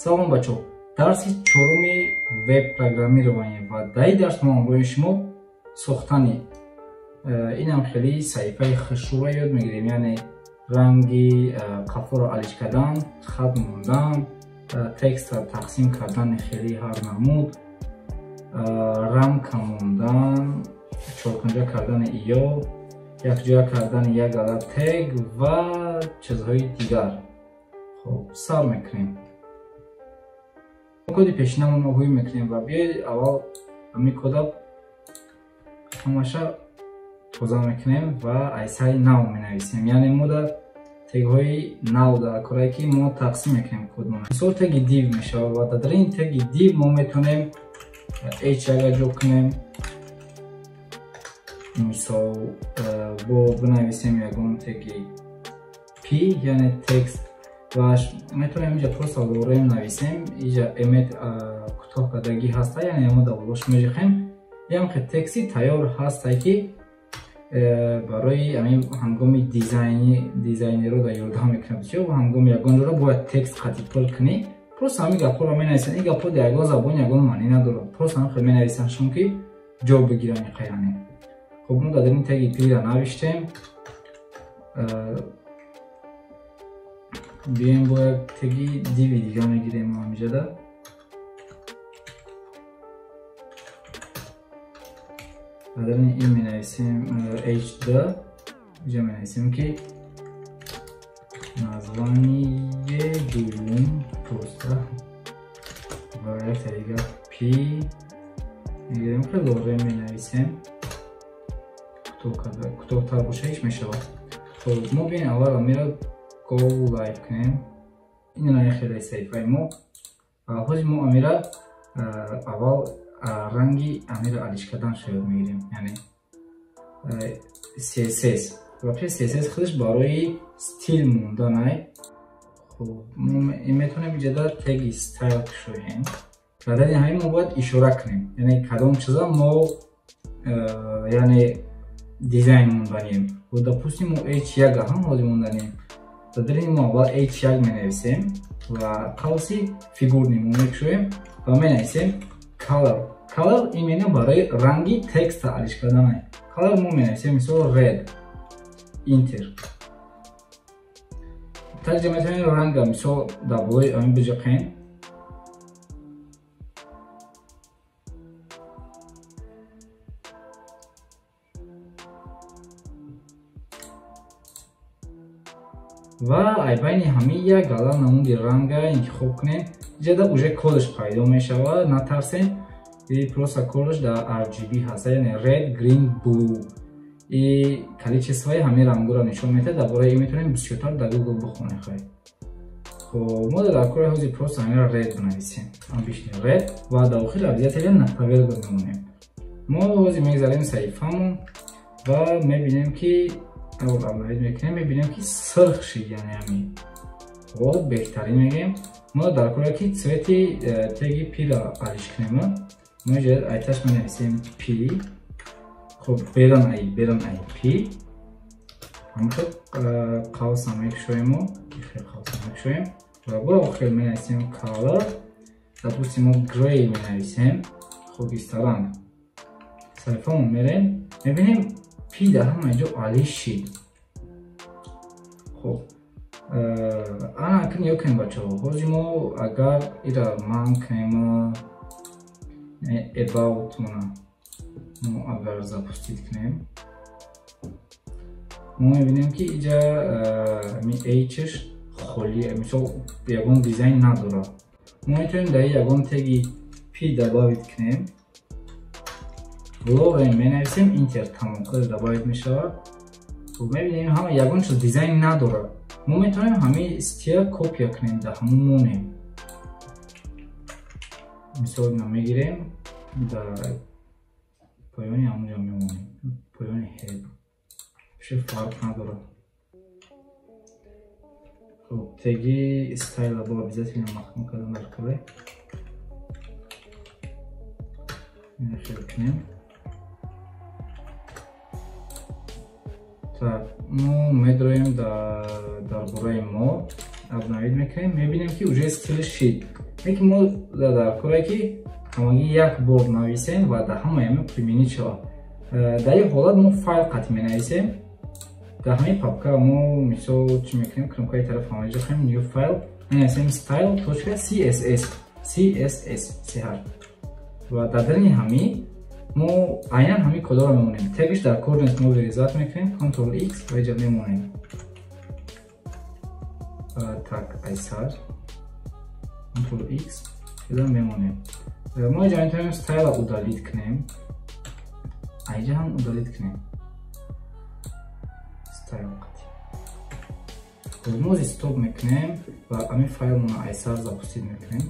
Салом бачо, дарси чоруми веб-программирование ва дар ин дарс мо ҳамроҳи шумо сохтани инам хеле саҳифаи хушрӯро ёд мегирем, яъне ранги қафоро алиш кардан, хат мондан, текстро тақсим кардани хеле ҳар намуд, рамка мондан, чоркунҷа кардани иё, якҷоя кардани як адад тег ва чизҳои дигар. Хоб, сар мекунем. Коди пешинамонро ҳуй мекунем ва биёед аввал ҳамин кода ҳамаша тоза мекунем ва айсаи нав менависем. Яъне мо дар тегҳои нав дар корае ки мо тақсим мекунем кодмон. Мисол теги div мешавад ва дар ин теги div мо метавонем h1 ҷо кунем. Мисол бо бинависем ягон теги p, яъне текст, ва метавонем инҷа просто лорем нависем. Инҷа emit кӯтоҳ кардагӣ ҳаста, яъне мо дар болош межихем. Ямхе тексти тайёр ҳаста ки барои ҳамин ҳангоми дизайнеро дар ёрдам мекунад бисёр. Ҳангоми ягон ҷоро бояд текст қатъи пур кунӣ, просто ҳамин гапҳоро менависанд. Ин гапҳо дар ягон забон ягон маънӣ надорад, просто ҳамин хел менависанд шун ки ҷо бигиранд иқаяне. Хоб, мо дар ин теги p-ра навиштем. Биёем бо як теги div дига мегирем ҳаминҷода. Дар ин менависем h2, инҷа менависем ки название дуюм просто ва якта дига p мегирем, хеле лорем менависем, кӯтоҳтар боша ҳеч мешавад. Хоб, мо биёем аввал амира go live кунем. Ин ана хеле саҳифаи мо. Ҳозир мо амира аввал ранги амира алиш кардан шояд мегирем, яъне CSS. Вообще CSS худаш барои стил монданай. Хоб, мо метавонем инҷода теги style кушоем. Дар ин ҳамин мо бояд ишора кунем, яъне кадом чиза мо яъне дизайн монданем. Допустим, мо h1 ҳам ҳозир монданем. Дар ин мо аввал h1 менависем ва қавси фигурни мо мекушоем ва менависем color. Color именно барои ранги текста алиш карданай. Color мо менависем мисол red, enter. Также метавонем ранга мисол дар болои ҳамин биҷақем. Ва ай байни ҳамин як гала намуди ранга интихоб кунем. Иҷода уже кодаш пайдо мешавад, натарсем. И просто кодаш дар RGB ҳаст, яъне red, green, blue. И количествои ҳамин рангҳоро нишон медиҳад. Дар бораи ин метавонем бисёртар дар Google бихонем хоҳед. Хоб, мо дар кори ҳозир просто ҳаминро red бинависем. Обычный red ва дар охир обязательно наповелго мемонем. Мо ҳозир мегзарем саҳифамон ва мебинем ки обновить мекунем, мебинем ки сирх шид, яъне ҳамин. Хоб, беҳтарин мегӯем. Мо дар коре ки цвети теги p-ро алиш кунем, мо инҷа айташ менависем p. Хоб, берон ай p. Ҳамин қавсам мекушоем, мо хел қавсам мекушоем ва бо охир менависем color. Допустим, мо gray менависем, хокистаранг. Саҳифамон мерем, мебинем p дар ҳама ҷо алиш шид. Хоб, ана акн ё кунем бачаҳо. Ҳозир мо агар ира ман кунем about мона, мо агар запустить кунем, мо мебинем ки инҷа h-ш холӣ, мисол ягон дизайн надорад. Мо метавонем дар ягон теги p добавить кунем, лорем менависем, enter, тамом, худ добавить мешавад. Хоб, мебинем ҳама ягон чиз дизайн надорад. Мо метавонем ҳамин стил копия кунем, дар ҳамон монем. Мисол ина мегирем, дар поёни ҳамонҷо мемонем, поёни head. Чӣ фарқ надорад. Хоб, теги style бо обязательно маҳкам кардан дар кора. Хел кунем. Так, мо медроем дар бораи мо, обновить мекунем, мебинем ки уже стил шид. Лекин мо дар коре ки ҳамагӣ як бор нависем ва дар ҳамаи ҳамин применить шавад. Дар ин ҳолат мо файл қатъ менависем. Дар ҳамин папка мо мисол чӣ мекунем? Кнопкаи тараф ҳамаҷо хем new file менависем style.css css ch ва дар дарини ҳамин мо айнан ҳамин кодҳоро мемонем. Тегш дар кор нест, мо вырезать мекунем, Ctrl X ва инҷа мемонем. Так, айсар Ctrl X инҷа мемонем. Мо инҷа метавонем style-ро удалить кунем. Айҷа ҳам удалить кунем. Style қатъ. Мо стоп мекунем ва ҳамин файлмонро айсар запустить мекунем.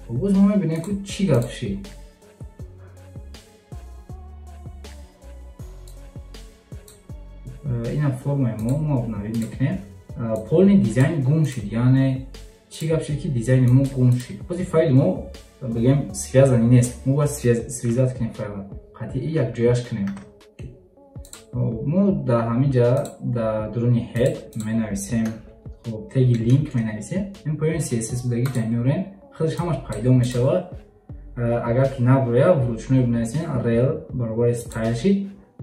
Боз мо мебинем, ки чӣ гап шид. Ина формаи мо обновить мекунем. Полный дизайн гум шид, яъне чӣ гап шид ки дизайни мо гум шид. Бози файли мо бигем связанный нест. Мо бояд связать кунем файла. Қатъи якҷояш кунем. Мо дар ҳамин ҷа дар дуруни head менависем, хоб теги link менависем. Ин поёни CSS будаги ҷа меорем. Худаш ҳамаш пайдо мешавад. Агар ки наброя, вручную бинависем rel баробари style sheet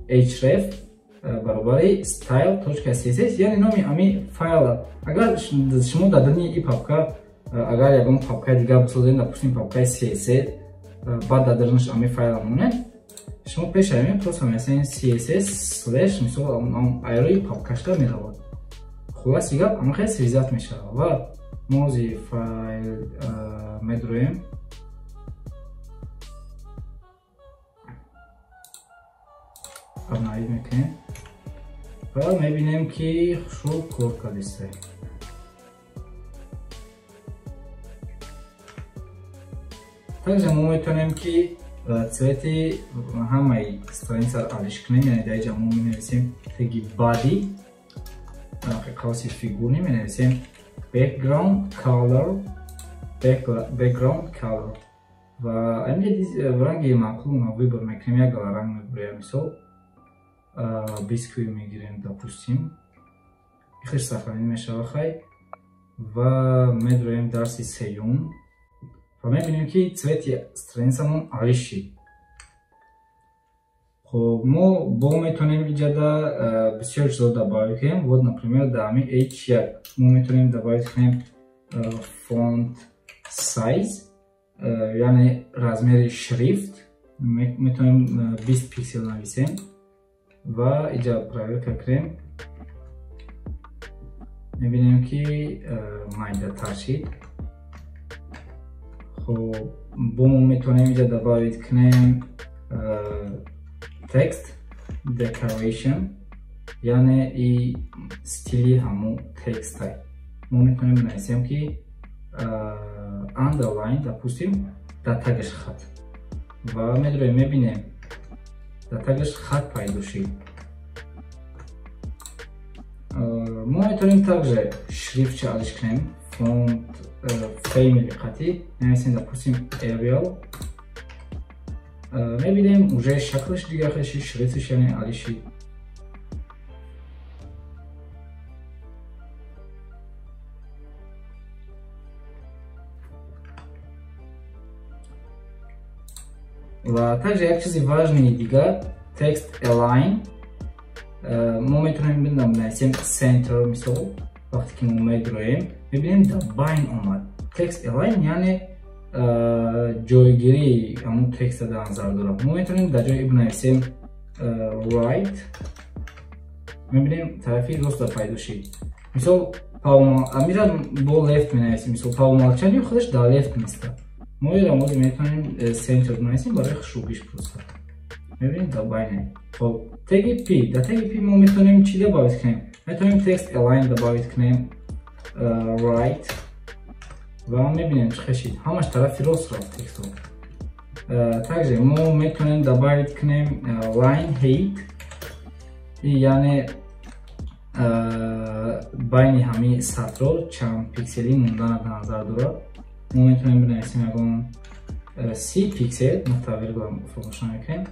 href баробари style.css, яъне номи ҳамин файл. Агар шумо дар даруни ин папка агар ягон папкаи дигар бисозед, допустим папкаи CSS, баъд дар дарунаш ҳамин файл монед, шумо пеш ҳамин просто менависед css слэш мисол айрои папкашта меравад. Хулоси гап ҳамин хел связать мешавад ва мо ози файл медроем. Обновить мекунем ва мебинем, ки хушрӯ кор кардиста. Также мо метавонем, ки цвети ҳамаи страницаро алиш кунем, яъне дар инҷа мо менависем теги body, қавси фигурный менависем background color ва ҳаминҷа ранги маъқулро выбор мекунем, як гала ранг мебурем, мисол бисквит мегирем, допустим, ихеш сохранить мешава хай ва медроем дарси сеюм ва мебинем, ки цвети страницамон алиш шид. Хоб, мо бо метавонем иҷада бисёр чизо добавить кунем. Вот, например, дар ҳамин h1 мо метавонем добавить кунем font size, яъне размери шрифт метавонем 20 пиксел нависем ва иҷа проверка кунем. Мебинем, ки майдатар шид. Хоб, бо мо метавонем иҷа добавить кунем text decoration, яъне и стили ҳамун текстай. Мо метавонем бинависем, ки underline, допустим, дар тагаш хат ва медроем, мебинем, дар тагаш хат пайдо шид. Мо метавонем также шрифтча алиш кунем, font family қатӣ нависем, допустим, Arial. Мебинем, уже шаклаш дигар хел шид, шрифтш яъне алиш шид. Ва также як чизи важный дигар text align. Мо метавонем бинависем center, мисол. Вақте ки мо медроем, мебинем, дар байн омад. Text align яъне ҷойгирии ҳамун текста дар назар дорад. Мо метавонем дар ҷои бинависем right, мебинем, тарафи роста пайдо шид. Мисол, амира бо left менависем, мисол, по умолчанию худаш дар left места. Мо ира мо метавонем center бинависем барои хушрӯгиш просто. Мебинем, дар байне. Хоб, теги p, дар теги p мо метавонем чӣ добавить кунем? Метавонем text align добавить кунем right ва мебинем, чӣ хел шид. Ҳамаш тарафи рост рафт текстҳо. Также мо метавонем добавить кунем line height, яъне байни ҳамин сатро чанд пикселӣ мондана дар назар дорад. Мо метавонем бинависем ягон 30 пиксел, нуқта виргула фаромӯш намекунем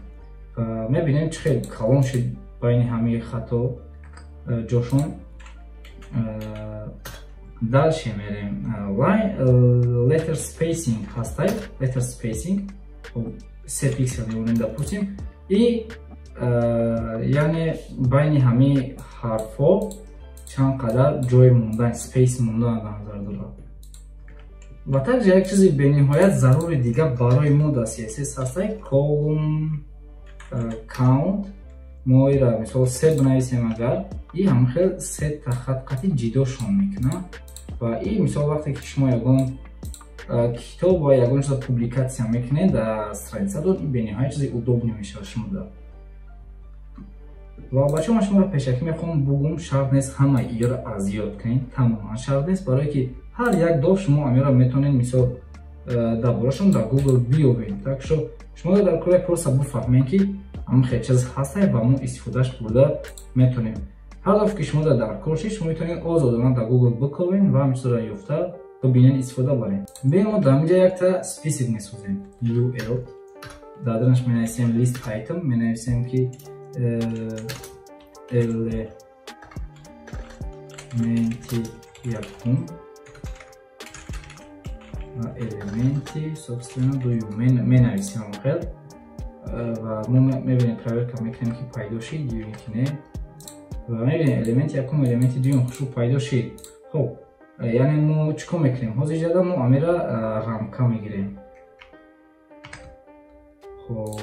ва мебинем, чӣ хел калон шид байни ҳамаи хатто ҷошон. Дальше мерем. Line letter spacing ҳастай, letter spacing 3 пиксел мемонем, допустим, и яъне байни ҳамаи ҳарфҳо чанд қадар ҷой мондан, space мондан дар назар дорад. Ва также як чизи бениҳоят зарури дига барои мо дар CSS ҳастай, column count. Мо ира, мисол, се бинависем агар, и ҳамин хел сета хат қати ҷидошон мекунад. Ва и, мисол, вақте ки шумо ягон китоб ва ягон чиза публикатсия мекунед дар страницатон, и бениҳоят чизи удобный мешавад шумода. Ва бачаҳо, ман шуморо пешакӣ мехоҳам бугум, шарт нест ҳамаи иёро аз ёд кунед, тамоман шарт нест, барое ки ҳар як дов шумо амиро метавонед, мисол, дар борашон дар Google биёбед. Так шо шумо дар кор просто буфаҳмед, ки ҳамин хел чиз ҳастае ва мо истифодааш бурда метавонем. Ҳар дафъа ки шумо дар кор шид, шумо метавонед озодона дар Google бикобед ва ҳамин чизро ёфта бибинед, истифода баред. Бин, мо дар инҷа якта список месозем, ul, дар дарунаш менависем list item, менависем ки элементи якум ва элементи, собственно, дуюм менависем хел. Ва мо мебинем, проверка мекунем, ки пайдо шид ё ин ки не. Ва мебинем, элементи якум, элементи дуюм хушрӯ пайдо шид. Хоб, яъне мо чӣ кор мекунем ҳозир? Ҷада мо амира рамка мегирем. Хоб,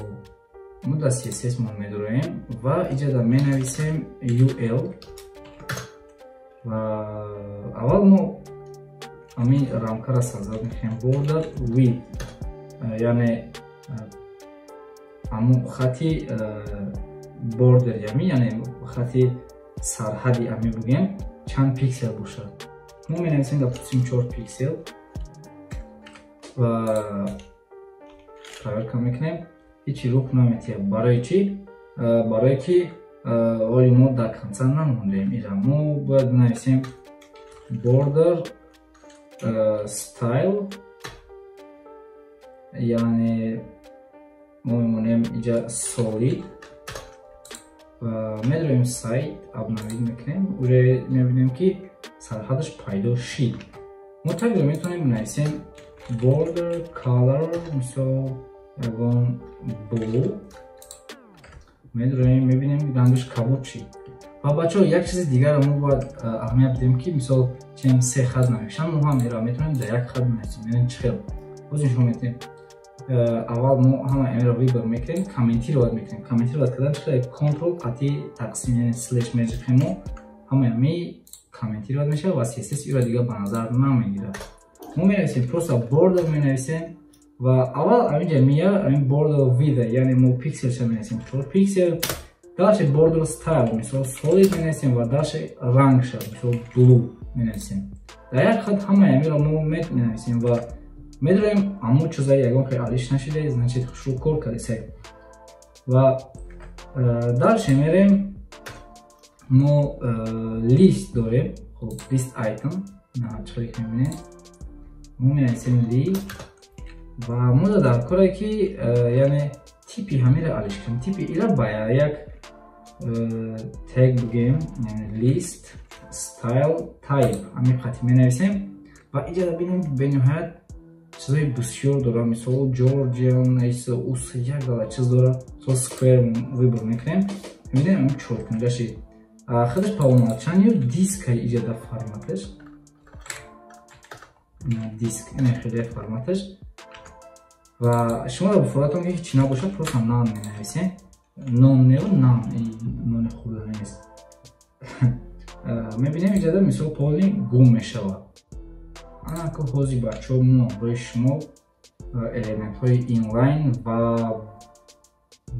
мо дар CSS мо медороем ва иҷада менависем ul. Ва аввал мо ҳамин рамкаро создать мекунем, border width, яъне ҳамун хати border и ами, яъне хати сарҳади ами бугем, чанд пиксел бошад. Мо менависем, допустим, 4 пиксел ва проверка мекунем, ҳечи рух наметиҳад. Барои чӣ? Барое ки оли мо дар конца намондем ира. Мо бояд бинависем border style, яъне мо мемонем иҷа solid ва медроем сайт, обновить мекунем, уже мебинем, ки сарҳадаш пайдо шид. Мо также метавонем бинависем border color, мисол, ягон blue. Медроем, мебинем, рангаш кабуд шид. Ва бачаҳо, як чизи дигарро мо бояд аҳамият бидем, ки, мисол, чем се хат навишам, мо ҳам эра метавонем дар як хат бинависем. Яъне чӣ хел? Боз нишон медиҳем. Аввал мо ҳама эмеро выбор мекунем, комментировать мекунем. Комментировать кардан чӣ хел? Control қати тақсим, яъне слеш меҷиқем, мо ҳамаи ами комментировать мешавад ва CSS иро дигар ба назар намегирад. Мо менависем, просто border менависем ва аввал аминҷа мия амин border width, яъне мо пикселша менависем, 4 пиксел. Дальше border style, мисол, solid менависем ва дальше рангша, мисол, blue менависем. Дар як хат ҳамаи амиро мо менависем ва медонем, аммо чизаи ягон хел алиш нашида, значит, хушрӯ кор кардесем. Ва дальше мерем, мо list дорем. Хоб, list item чӣ ки мебинем, мо менависем li ва мо дар коре ки яъне типи ҳамира алиш кунем, типи ира ба як тег бигем, list style type ҳамин қати менависем. Ва иҷада бинем, бениҳоят чизои бисёр дора, мисол, Georgian, ус, як гала чиз дора. Мисол, square выбор мекунем, мебинем, ҳамин чоркунҷаши худаш по умолчанию дискай. Иҷада форматаш диск, ина хеле форматаш. Ва шуморо буфоратон ки ҳечи набошад, просто none менависем. Нон неу, нан, нони хурда нест. Мебинем, иҷада, мисол, полный гум мешавад. Анако ҳозир, бачаҳо, мо барои шумо элементҳои inline ва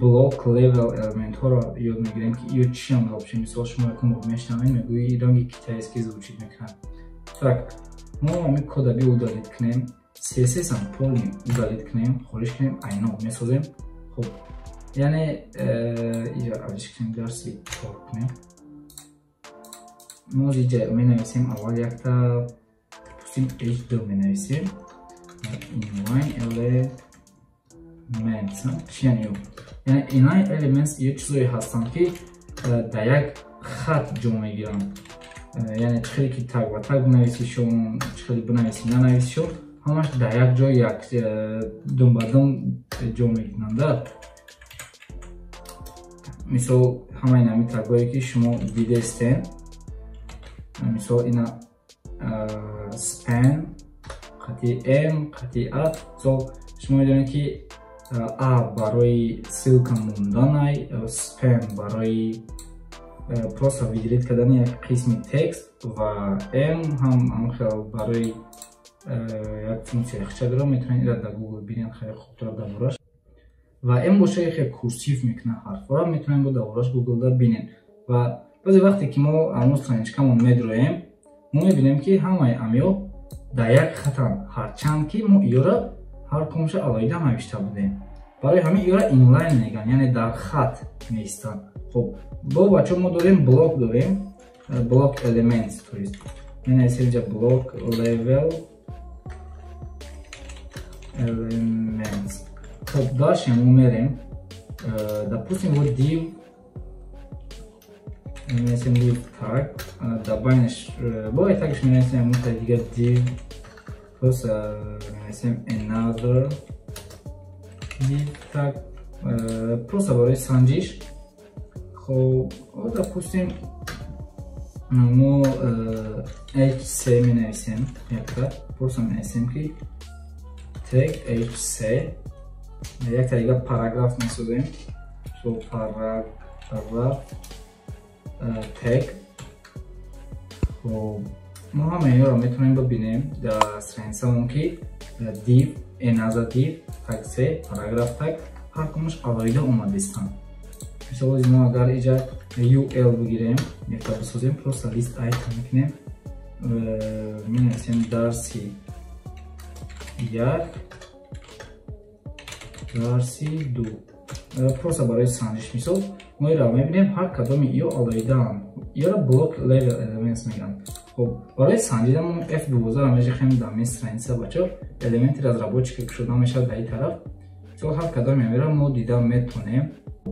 block level элементҳоро ёд мегирем, ки ё чиам вообще. Мисол, шумо якум бор мешнавед, мегӯи, ранги китайский звучит мекунад. Так, мо ҳамин кода би удалить кунем, CSS ам полный удалить кунем, холиш кунем, айно месозем. Хуб, яъне иҷа алиш кунем, дарси кор кунем. Мо иҷа менависем аввал якта, допустим, h2 менависем, inline elements. Чи яъне? Яъне inline elements ё чизое ҳастанд, ки дар як хат ҷо мегиранд. Яъне чӣ хеле ки tag ба tag бинависишон, чӣ хеле бинависӣ нанависишон, ҳамаш дар як ҷой як дум ба дум ҷо мекунанда. Мисол ҳамаи нами тагое ки шумо дидестен, мисол ина span қати m қати a, мисол шумо медонед ки a барои ссылка монданай, span барои просто выделить кардани як қисми текст ва m ҳам ҳамхел барои як функсияи хича дорад. Метавонед ира дар Google бинед хеле хубтар дар бораш. Ва m боша хеле курсив мекунад ҳарфҳоро, метавонед бо дар бораш Google-да бинед. Ва баъзе вақте ки мо ҳамон страничкамон медроем, мо мебинем ки ҳамаи амиё дар як хатанд, ҳарчанд ки мо иёра ҳар кумша алоҳида навишта будем. Барои ҳамин иёра inline мегӯянд, яъне дар хат меистанд. Хоб, бо бачаҳо мо дорем блок, дорем block elements, то есть менависем инҷа block level elements. Хоб, дальше мо мерем, допустим, вот div менависем, div tag, дар байнаш бо тагш менависем ҳамон дигар div, просто менависем another div tag, просто барои санҷиш. Хоб, допустим, мо h3 менависем, якта просто менависем ки tag h3, якта дигар параграф месозем, so параграф tag. Хоб, мо ҳамаи инҳоро метавонем бибинем дар страницамон ки div, another div, tag c, параграф tag, ҳар кумаш алоҳида омадистанд. Мисол мо агар иҷа ul бигирем, якта бисозем, просто list item мекунем, менависем дарси 1, дарси 2, просто барои санҷиш. Мисол мо иро мебинем, ҳар кадоми иё алоҳидаанд, иёро block level elements мегӯянд. Хоб, барои санҷидан мо F12-ро меҷахем дар ҳамин страница, бачаҳо, элементи разработчика кушода мешавад дар ин тараф. Мисол ҳар кадоми амиро мо дида метавонем.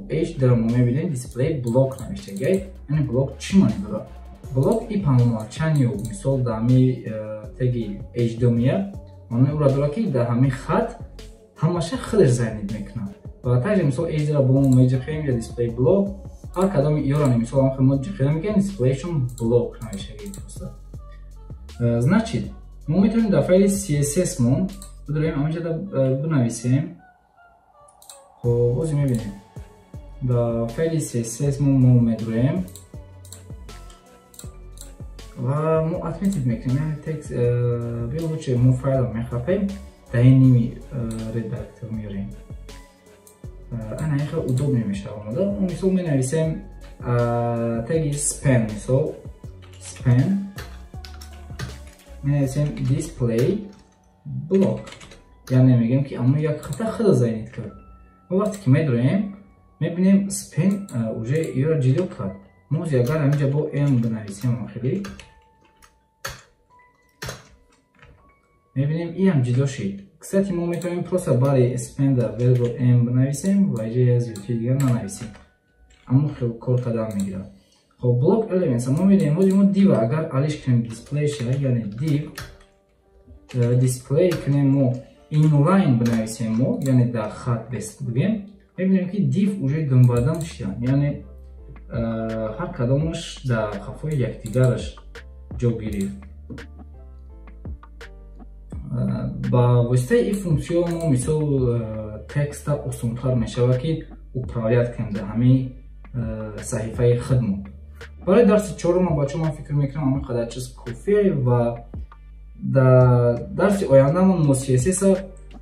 H дар мо мебинем display block навиштагиай, яъне блок чӣ маъне дорад? Блок и по умолчанию мисол дар ҳамин теги H2 меяд, маънои ӯро дорад ки дар ҳамин хат ҳамаша худаш занид мекунад. Ва также мисол H2-ро бо мо меҷахем я display block, ҳар кадоми иёро мисол ҳам мо ҷихида мекунем displayшон блок навиштагиай просто. Значит, мо метавонем дар файли CSS мон бидорем ҳаминҷа бинависем. Хоб, боз мебинем дар файли CSS мо медроем ва мо отметить мекунем, яъне текст биё лучше мо файлро мехапем, дар ин ними редактор меорем, ана ин хеле удобно мешавад омода. Мо мисол менависем теги span, мисол span менависем display block, яъне мегӯем ки аммо як хата худа занид кард. Мо вақте ки медроем, мебинем span уже иёро ҷило кард. Мо агар ҳаминҷа бо m бинависем охири, мебинем иам ҷило шид. Кстати, мо метавонем просто барои span дар вербо m бинависем ва иҷа як зиёдтии дигар нанависем, аммо хел кор кардан мегирад. Хоб, block elements мо медонем, ҳозир мо div агар алиш кунем display шава, яъне div display кунем, мо inline бинависем мо, яъне дар хат бигем, мебинем ки div уже думбадам шидан, яъне ҳар кадомаш дар қафои якдигараш ҷо гирифт. Ба воситаи ин функсиё мо мисол текста осонтар мешавад ки управлять кунем дар ҳамин саҳифаи худмон. Барои дарси чорум бачаҳо ман фикр мекунам ҳамин қадар чиз кофие ва дар дарси ояндамон мо CSS-а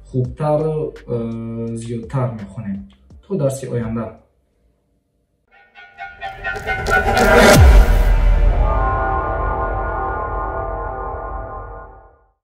хубтару зиёдтар мехонем. То дарси оянда.